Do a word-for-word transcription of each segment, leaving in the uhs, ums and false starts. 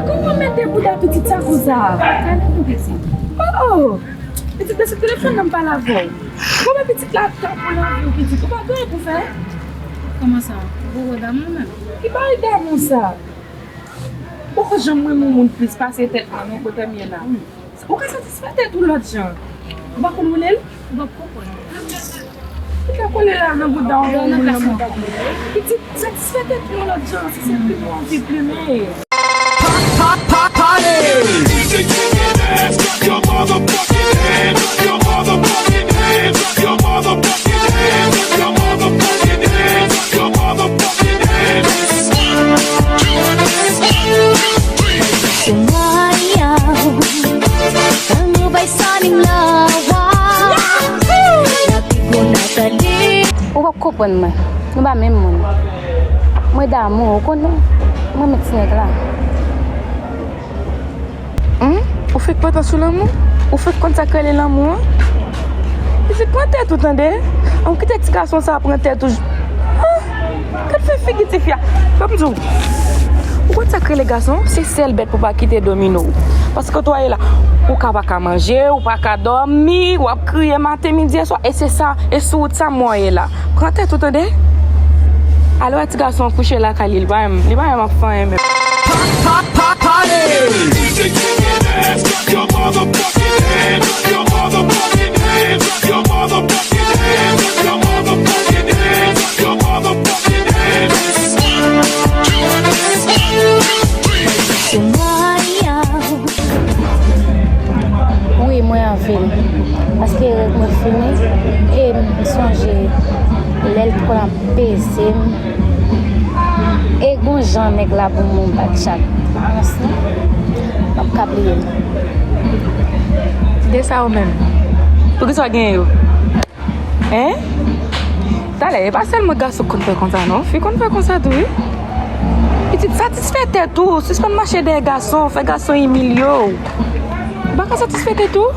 Kòman mete bouda pitit sa konsa? Gade pou pitit. Oh! Pitit, se telefòn nan m pale avè w. Kòman pitit la ap tanpon nan vi w, pitit? Ou pa gen anyen pou fè? Kòman sa? Ou poko damou menm? Ki bagay damou sa? Ou poko janm renmen yon moun plis pase tèt mwen non, kote m ye la. Ou ka satisfè tèt ou lòt jan. Ou pa konn woule l? Ou p ap konprann. Ou ka kole la nan bouda w, woule nan bouda w. Pitit, satisfè tèt ou yon lòt jan, si se plimen w anvi plimen. Se mwen, yo. Tango bay Sonic Lawa. N ap pi gwo Nathalie. Ou p ap konprann mwen. Nou pa menm moun. Mwen damou, ou konnen. Mwen renmen ti nèg la. Hmm? Ou fèk pantan sou lanmou? Ou fèk konn sa k rele lanmou an? Pitit, pran tèt ou, tande. An kite ti gason sa pran tèt ou. Ah! Gad fè figi ti fi a. Ban m di w. Ou konn sa k rele gason? Se sèl bèt pou pa kite domine w. Paske kote w ye la, ou ka pa ka manje, ou pa ka dòmi, w ap kriye maten, midi e swa. E se sa, e sou wout sa m wè w ye la. Pran tèt ou, tande. Alò, ti gason kouche lakay li, li pa menm, li pa menm ap fè anyen menm. Se mwen, yo. Wi, mwen anvi l. Paske règ mwen fini. E m sonje lè l t konn ap peze m. E gon jan nèg la pou mwen bat chak. M ap ka bliye l. De sa ou menm? Poukisa w genyen yo? Hein? Talè, e pa sèlman gason k konn fè konsa, non. Fi konn fè konsa tou, wi. Pitit, satisfè tèt ou. Sispann mache dèyè gason, fè gason imilye w. Ou pa ka satisfè tèt ou?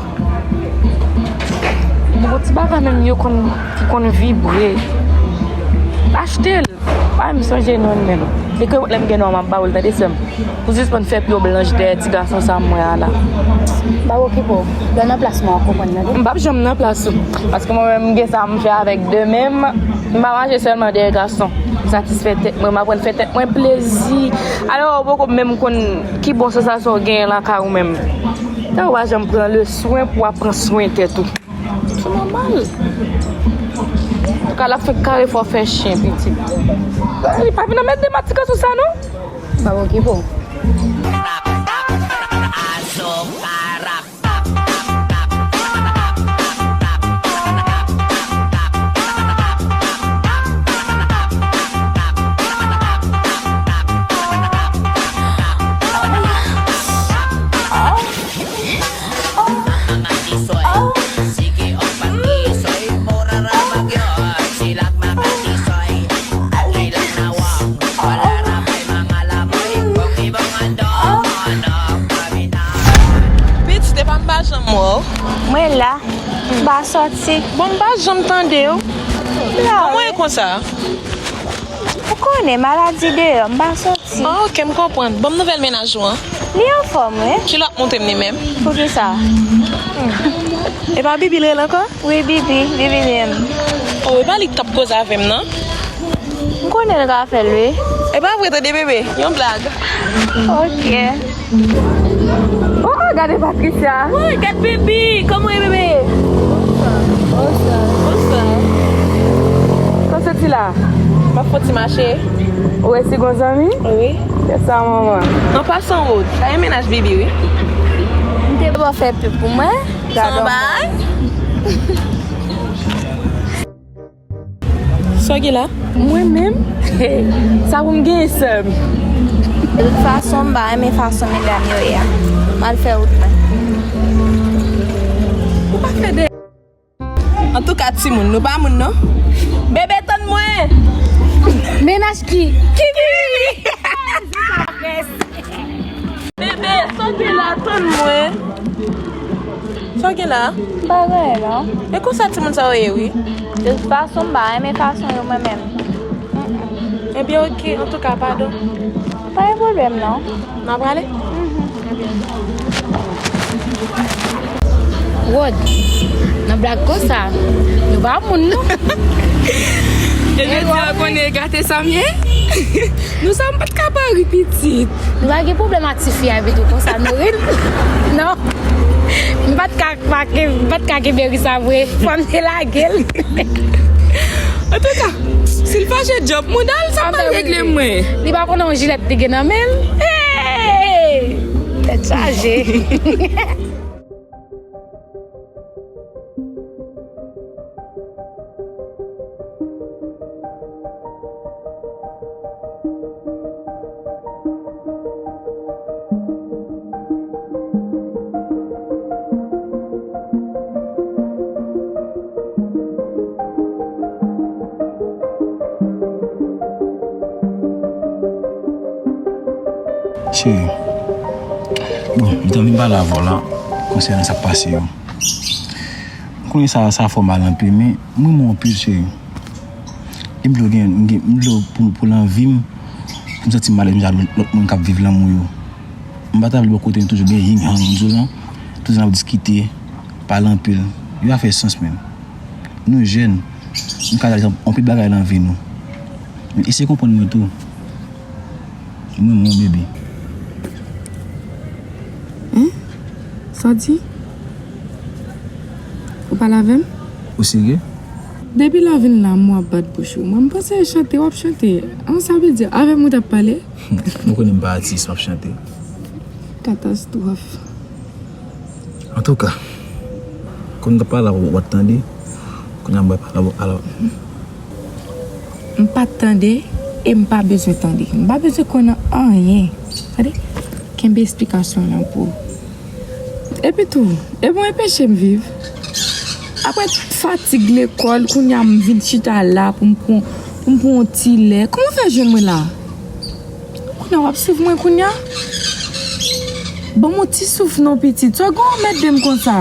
Bon, ti bagay menm yo konn, ki konn vibre. Achte l. Pa m sonje non menm. E ke lè m gen non, m ap ba w l, tande sè m. Pou sispann fè pye w blanch dèyè ti gason sa m wè a la. M pa okipe w. Lè w nan plas mwen, w ap konprann nan. M p ap janm nan plas ou. Paske mwen menm, m gen sa m fè avèk de men m. M pa mache sèlman dèyè gason. M satisfè tèt mwen, m aprann fè tèt mwen plezi. Alò, ou poko menm konn ki bon sansasyon w genyen lakay ou menm. Sa ou pa janm pran le swen pou w ap pran swen tèt ou. Se nòmal. Antouka, l ap fè kare fò fè chen, pitit. Li pa vin anmède m ak ti gason sa, non. Pa okipe w. Pitit, epa m pa janm wè w. Mwen la, m pa sòti. Bon, m pa janm tande w. Kòman w ye konsa? Ou konnen, maladi deyò, m pa sòti. Ah, ok, m konprann. Ban m nouvèl mennaj ou an. Li anfòm, wi. Kilè w ap montre m li menm? Poukisa? E pa Bibi l rele ankò? Wi, Bibi, Bibi menm. Oh, e pa li k t ap koze avè m, non? M konnen l ka fè l, wi. E pa vre, tande, bebe. Yon blag. Ok. Oh, oh, gade Patricia. Woy, gad bebe. Kòman w ye, bebe? Bonswa. Bonswa. Kòman w soti la? M ap fè ti mache. Ou resi gon zanmi? Wi. Kè sa manman. An pasan, Rod, sa e mennaj Bibi, wi. M te ba fè pub pou mwen. Gade yon bagay. Sa w gen la? Mwen menm? Sa pou m genyen sè m. De tout fason, m pa renmen fason medam yo ye a. M al fè wout mwen. Ou pa fè de Antouka, timoun, nou pa moun non. Bebe, tann mwen! Mennaj ki? Ki ki? Bebe, sa w gen la, tann mwen. Sa w gen la? M pa gen anyen non. E konsa timoun sa yo ye, wi. De tout fason, m pa renmen fason yo mwen menm. Ebyen, oke, antouka, padon. Pa gen pwoblèm non. N a prale? Rod, nan blag konsa, nou pa moun non. E jodi a konnen gate sa m ye? Nou sa m pa t ka pa ri pitit. Nou pa gen pwoblèm ak tifi a epi tou konsa nou ri. Non. M pa t ka pa ke, m pa t ka kenbe ri sa vre. Fò m te lage l. Antouka, si l fache djòb mouda l, sa pa regle mwen. Li pa konnen yon jilèt li gen nan men l. Hey! Tèt chaje. Cheri, bon, m te anvi pale avè w la konsènan sa k pase yo. M konnen sa, sa fè w mal anpil, men m renmen w anpil, cheri. E m vle w gen, m gen, m vle w pou, pou lanvi m, pou m santi m alèz menm jan lòt, lòt moun k ap viv lanmou yo. M pa ta vle bò kote m toujou gen yin yang m di w lan, toujou n ap diskite, pale anpil. Li pa fè sans menm. Nou jèn, nou ka realize anpil bagay nan vi nou. Men eseye konprann mwen tou. Mwen, mon bebe. Hein? Sa w di? Ou pale avè m? Ou serye? Depi lè w vin la, m wè w ap bat bouch ou. Mwen, m panse e chante w ap chante. An, sa vle di, avè m ou t ap pale? Ou konnen m pa atis, m ap chante. Katastwòf. Antouka, kòm m t ap pale avè w, ou pa t tande, kounye a m pral pale avè w. Alò, m pa t tande e m pa bezwen tande. M pa bezwen konnen anyen. Tande? Kenbe esplikasyon w lan pou ou. Epi tou, e bon, e peche m viv. Apre fatig lekòl, kounye a m vin chita la pou m pran, pou m pran yon ti lè. Kòman w fè jwenn mwen la? Kounye a w ap swiv mwen kounye a? Ban m yon ti souf non pitit. Sa w gen w anmède m konsa?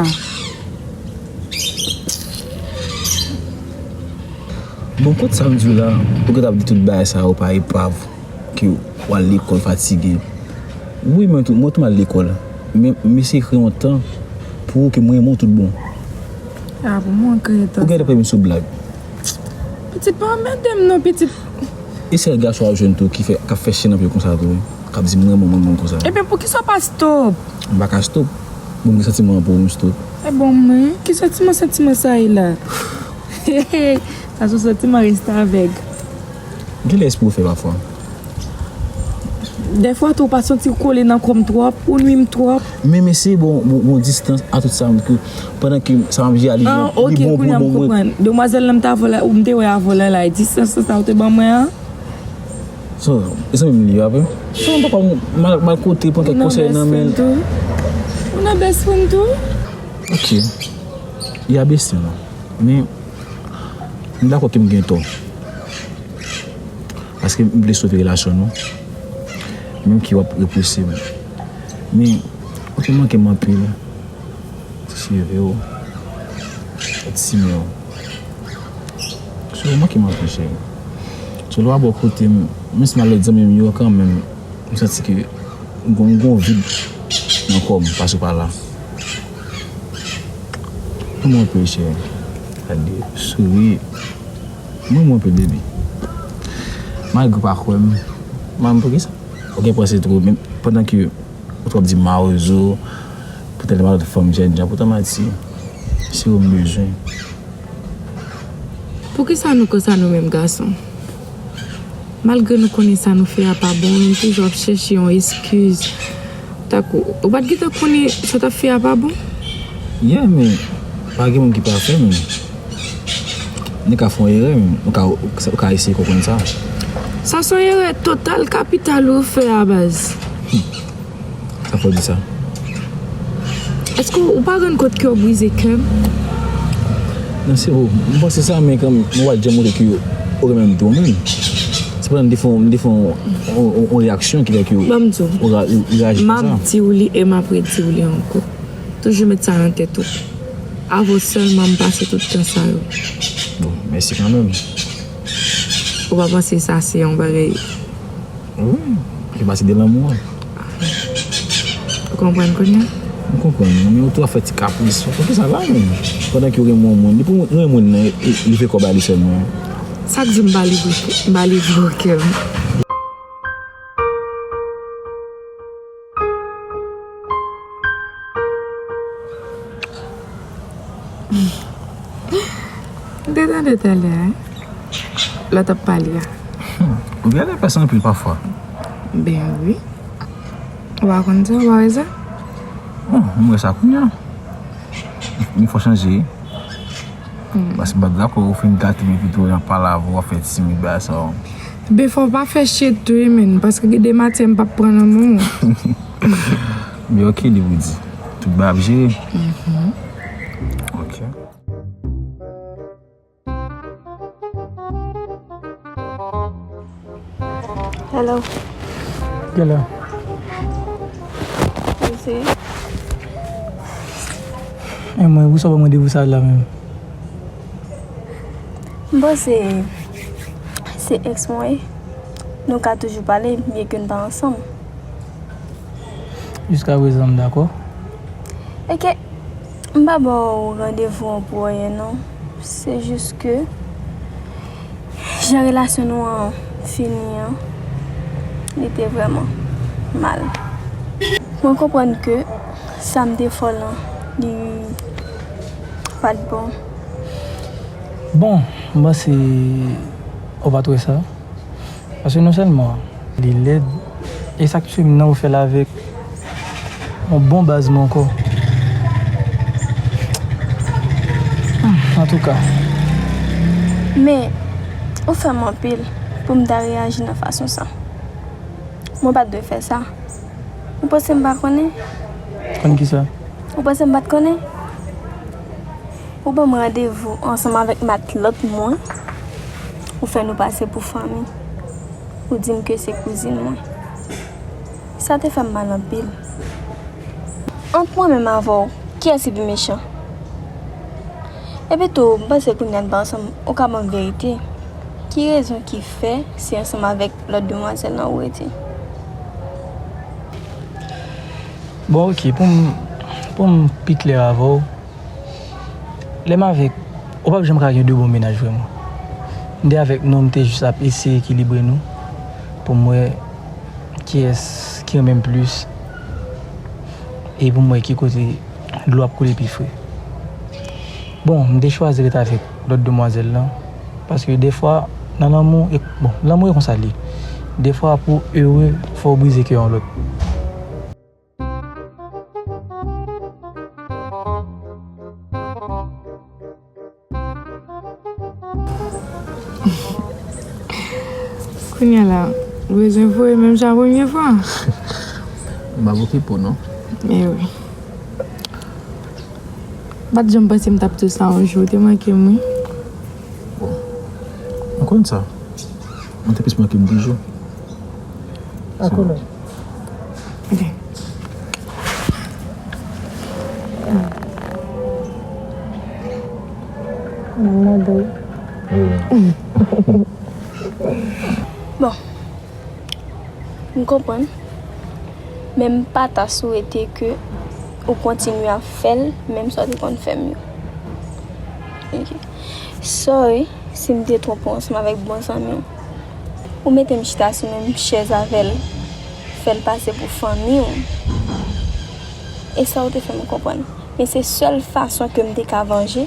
Bon, kote sa m di w la, ou gentan ap di tout bagay sa yo pa epav, ke w al lekòl fatige. Wi, mwen tou, mwen tou m al lekòl. Men, m eseye kreye yon tan pou ou ke mwen renmen w tout bon. A, pou mwen kreye tan. Ou gentan pran m sou blag. Pitit, pa anmède m non, pitit. E sèl gason w ap jwenn tou ki fè, k ap fè chen nan pye konsa tou, wi. K ap di m renmen w, renmen w konsa. Ebyen, poukisa w pa stop? M pa ka stop. Bon, m gen santiman pou ou, m stop. E bon, mwen, ki santiman, santiman sa ye la? Sa se yon santiman restavèg. Genlè espri w fè pafwa. Dèfwa tou, ou pa santi w kole nan kò m twòp, ou nwi m twòp. Men, men se bon, bon, bon distans a tout sa, ke pandan ke sa m ap jere a, li bon, li bon pou, bon pou mwen. An, oke, kounye a m konprann. Demwazèl lan m t avè w la, ou m te wè avè w la, la, e distans sa ou te ban mwen an? So, e zanmi m li ye, apre. So, m papa m, m al, m al kote, pran kèk konsèy nan men l. Ou nan best friend tou? Ou nan best friend tou? Ok. Li a best friend lan. Men, m dakò ke m gen tò. Paske m vle sove relasyon nou. Menm ke w ap repouse m. Men, ou te manke m anpil. Ti cheve w, ti men w. So, ou manke m anpil, cheri. So, lè w ap bò kote m, menm si m al lòt zanmi m yo, kanmenm, m santi ke gon, gon vid nan kò m, paske w pa la. Mwen anpil, cheri. Gade, souri. Mwen, mwen anpil, baby. Malgre w pa kwè m, m, poukisa? Ou gen panse twò, men pandan ke ou t ap di mawozo, poutèt li pa lòt fanm jènjan, poutan m a di, se ou m bezwen. Poukisa nou konsa nou menm gason? Malgre nou konnen sa nou fè a pa bon, nou toujou ap chèche yon eskiz. Tankou, ou pa t gentan konnen sa w t ap fè a pa bon? Yeah, men pa gen moun ki pafè, men. Nèg ka fè yon erè, men ou ka, ou ka eseye konprann sa. Sa se yon erè total kapital ou fè a, baz. Sa fè w di sa? Èske w pa rann kont ke w brize kè m? Non, se vre. M panse sa, men kanmenm, ou pa t janm montre ke ou renmen m tou, menm. Sepandan, m te fè yon, m te fè yon, yon, yon, yon reyaksyon ki fè ke ou, Ban m di w. ou ra-, ou reyaji M ap konsa. di w li e m ap redi w li ankò. Toujou met sa nan tèt ou. Avè w sèlman m pase tout tan sa yo. Bon, mèsi kanmenm. Ou pa panse sa se yon bagay Wi, se pase de lanmou an. Ou konprann kounye a? M konprann, non, men ou tou ap fè ti kapris. Poukisa la, menm? Pandan ke ou renmen yon moun, li pou renmen moun nan, e, li vle kòb a li sèlman. Sa k di m pa livre, m pa livre kè m? M te tande talè a, lè w t ap pale a. Hmm, ou genlè fè sa anpil pafwa. Ben wi. Ou pa konn sa, ou pa wè sa? Bon, m wè sa kounye a. M fò chanje. Hmm. Paske m pa t dakò ou fin gate m epi tou w ap pale avè w, w ap fè timid bagay sa yo. Ben fò w pa fè shit tou wi, menn, paske gen de maten m p ap pran nan men w. Men ok, li pou di. Tout bagay ap jere. Mhm. Ok. Hello. Hello. Wi, se. E mwen, pou sa w ban m randevou sa la menm? M panse se ex mwen, wi. Nou ka toujou pale, byenke n pa ansanm. Jiskaprezan, m dakò. Ok. M pa ba w randevou an pou anyen, non. Se jis ke jan relasyon nou an fini an, li te vrèman mal. Mwen konprann ke sa m te fè w lan, li pa t bon. Bon, m panse ou pa t wè sa. Paske non sèlman li lèd, e sa k touche m nan, ou fè l avèk yon bon baz mwen ankò. Hmm, antouka. Men, ou fè m anpil pou m ta reyaji nan fason sa. Mwen pa t dwe fè sa. Ou panse m pa konnen? Konn kisa? Ou panse m pa t konnen? Ou ban m randevou ansanm avèk matlòt mwen. Ou fè nou pase pou fanmi. Ou di m ke se kouzin mwen. Sa te fè m mal anpil. Ant mwen menm avè w, kiyès ki pi mechan? Epi tou, m panse kounye a n pa ansanm, ou ka ban m verite. Ki rezon ki fè se ansanm avèk lòt demwazèl lan ou rete? Bon, ok, pou m, pou m pi klè avè w, lè m avèk, ou p ap janm ka gen de bon mennaj vrèman. M te avèk nou, m te jis ap eseye ekilibre nou pou m wè kiyès ki renmen m plis e pou m wè ki kote dlo ap koule pi fre. Bon, m te chwazi ret avèk lòt demwazèl lan, paske defwa, nan lanmou, e, bon, lanmou e konsa l ye. Defwa, pou w ere, fò w brize kè yon lòt. Kounye a la, ou bezwen voye menm jan premye fwa? M ap okipe w non. E wi. M pa t janm panse m t ap di w sa yon jou, ou te manke m wi. Bon, ou konn sa. Mwen te plis manke m toujou. Ak ou menm? Ok. Mwen mande w. Bon. M konprann. Men m pa ta swete ke ou kontinye ap fè l menm sa w te konn fè m yo. Ok. Sorry si m te twonpe w ansanm avèk bon zanmi w. Ou mete m chita sou menm chèz avè l, fè l pase pou fanmi w. E sa w te fè m konprann. Men se sèl fason ke m te ka vanje,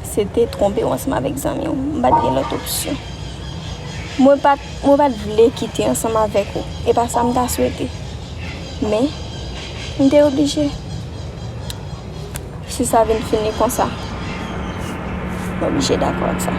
se te twonpe w ansanm avèk zanmi w. M pa t gen lòt opsyon. Mwen pa t, mwen pa t vle kite ansanm avèk ou. E pa sa m ta swete. Men, m te oblije. Si sa vin fini konsa, m oblije dakò ak sa.